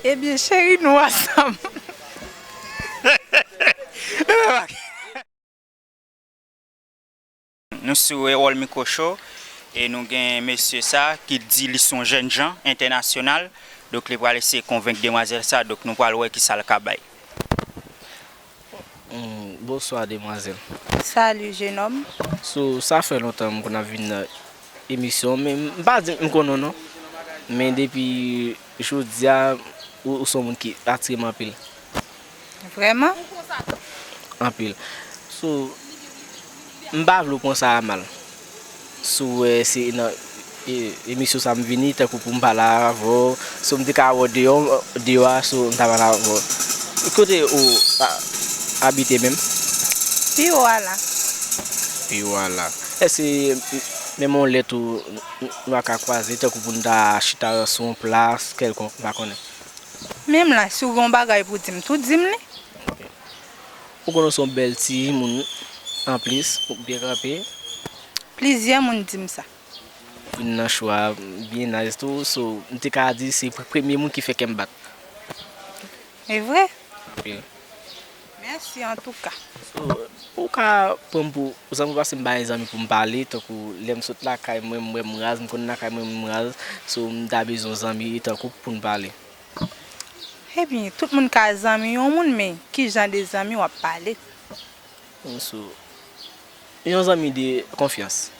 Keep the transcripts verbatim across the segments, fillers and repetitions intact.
Ebyen, cheri, nou ansanm. Nou sou Ewol Micro Show e nou gen mesye sa ki di li se yon jènjan entènasyonal. Donk, li pral eseye konvenk demwazèl sa. Donk, nou pral wè kisa l ka bay. Hmm, bonswa, demwazèl. Salut, jeune homme. So, sa fè lontan m konn ap vin nan emisyon, men m pa di m konnen w non. Men depi jodi a, ou, ou se yon moun ki atire m anpil. Vrèman? Anpil. So, m pa vle w pran sa a mal. Si w wè se nan, e, emisyon sa m vini, tankou pou m pale avè w, so m te ka wè w deyò, deyò a, so m ta pale avè w. Kote ou a, abite menm? Pi wo a la. Pi wo a la. Èske menm yon lè tou nou a ka kwaze, tankou pou n ta chita sou yon plas kèlkonk, m pa konnen? Menm la, si w gen yon bagay pou di m tou, di m li. Ou konnen w se yon bèl timoun anplis, ou byen kanpe. Plizyè moun di m sa. Vin nan cho a, byen nice tou, so, m te ka di se pre-, premye moun ki fè kè m bat. E vre? Anpil. Mèsi antouka. So, ou ka pran m pou zanmi, paske m pa gen zanmi pou m pale, tankou lè m sot lakay mwen, m wè m raz, m konn lakay mwen, m raz, so, m ta bezwen zanmi tankou pou n pale. Ebyen, tout moun ka zanmi yon moun, men ki jan de zanmi w ap pale? So, yon zanmi de konfyans.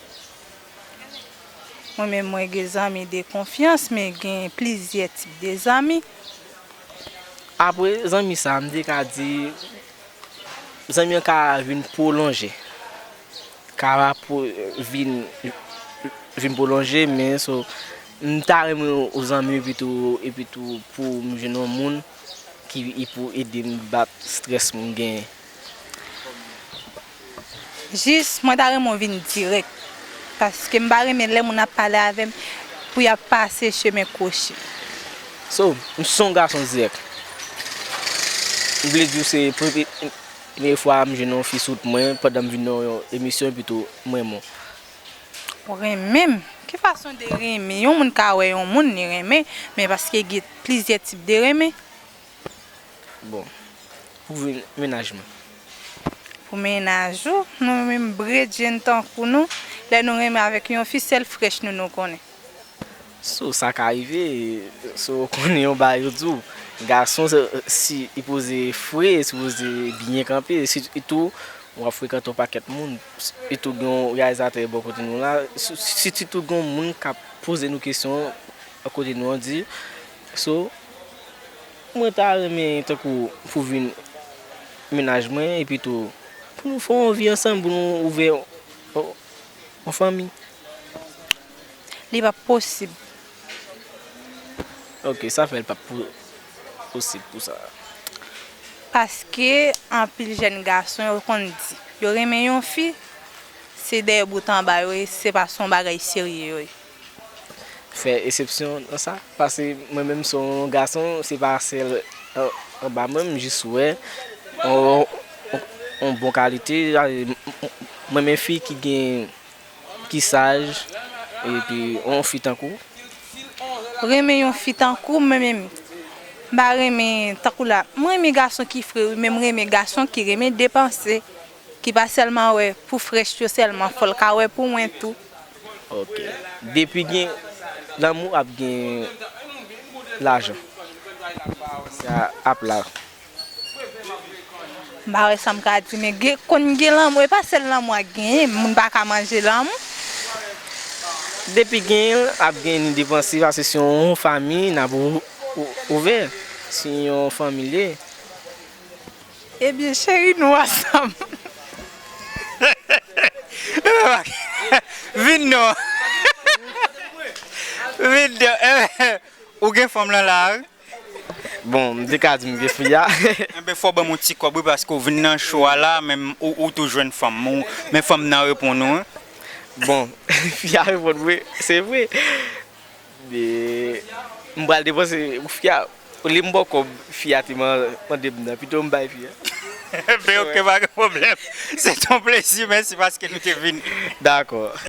Mwen menm, mwen gen zanmi de konfyans, men gen plizyè tip de zanmi. Apre zanmi sa, m te ka di, zanmi an ka vin pwolonje. Ka pa pou vin, vin pwolonje, men so, m ta renmen yon zanmi epi tou, epi tou pou m jwenn yon moun ki, ki pou ede m bat strès m genyen. Jis, mwen ta renmen w vin dirèk, paske m pa renmen lè moun ap pale avè m pou y ap pase chemen kwochi. So, m se yon gason dirèk. M vle di w se premye, premye fwa m jwenn yon fi sou wout mwen pandan m vin nan yon emisyon, epi tou m renmen w. Ou renmen m? Ki fason de renmen? Yon moun ka wè yon moun, li renmen, men paske gen plizyè tip de renmen. Bon, pou vin mennaj mwen. Pou mennaj ou, nou menm bredjenn tankou nou, lè nou renmen avèk yon fi, sèl frèch nou, nou konnen. So, sa ka rive, so, ou konnen yon bagay yo di w, gason, se, si li poze fre, sipoze byen kanpe, sitou w ap frekante yon pakèt moun, sitou gen yon reyalizatè bò kote nou la, si, sitou gen yon moun k ap poze nou kesyon kote nou an di, so, mwen ta renmen tankou pou vin mennaj mwen, epi tou, pou nou fè yon vi ansanm, pou nou ouvè yon, yon, yon fanmi. Li p ap posib. Ok, sa fè l p ap po-, posib pou sa. Paske anpil jèn gason yo konn di, yo renmen yon fi, se dèyè bout anba yo ye, se pa se yon bagay serye yo ye. Fè eksepsyon nan sa, paske mwen menm se yon gason, se pa sèl an, anba mwen, m jis wè yon, yon, yon bon kalite, mwen renmen fi ki gen, ki saj, epi yon fi tankou. Renmen yon fi tankou mwen menm, m pa renmen tankou la, mwen renmen gason ki fre wi, men m renmen gason ki renmen depanse. Ki pa sèlman wè pou frèch yo sèlman, fò l ka wè pou mwen tou. Ok. Depi gen lanmou, ap gen lajan. Sa ap la. M pa wè sa m ka di, men gen, konn gen lanmou, e pa sèl lanmou a k genyen, moun pa ka manje lanmou. Depi gen, ap gen ni depanse, paske se yon fanmi, n ap ou-, ou-, ouvè. Se yon fanmi l ye. Ebyen, cheri, nou ansanm. Vin non. Vin non. Ou gen fanm lan la, wi? Bon, m te ka di m gen fi a. Enben, fò w ban m yon ti kòb, wi, paske w vin nan cho a la, men ou, ou tou jwenn fanm ou, men fanm nan reponn ou, wi. Bon, fi a reponn, wi, se vre. E, m pral depanse pou fi a. Olye m ba w kòb fi a te man-, mande m nan, pito m bay fi a. Enben, ok, pa gen pwoblèm. Se t on plezi, mèsi paske nou te vini. Dakò.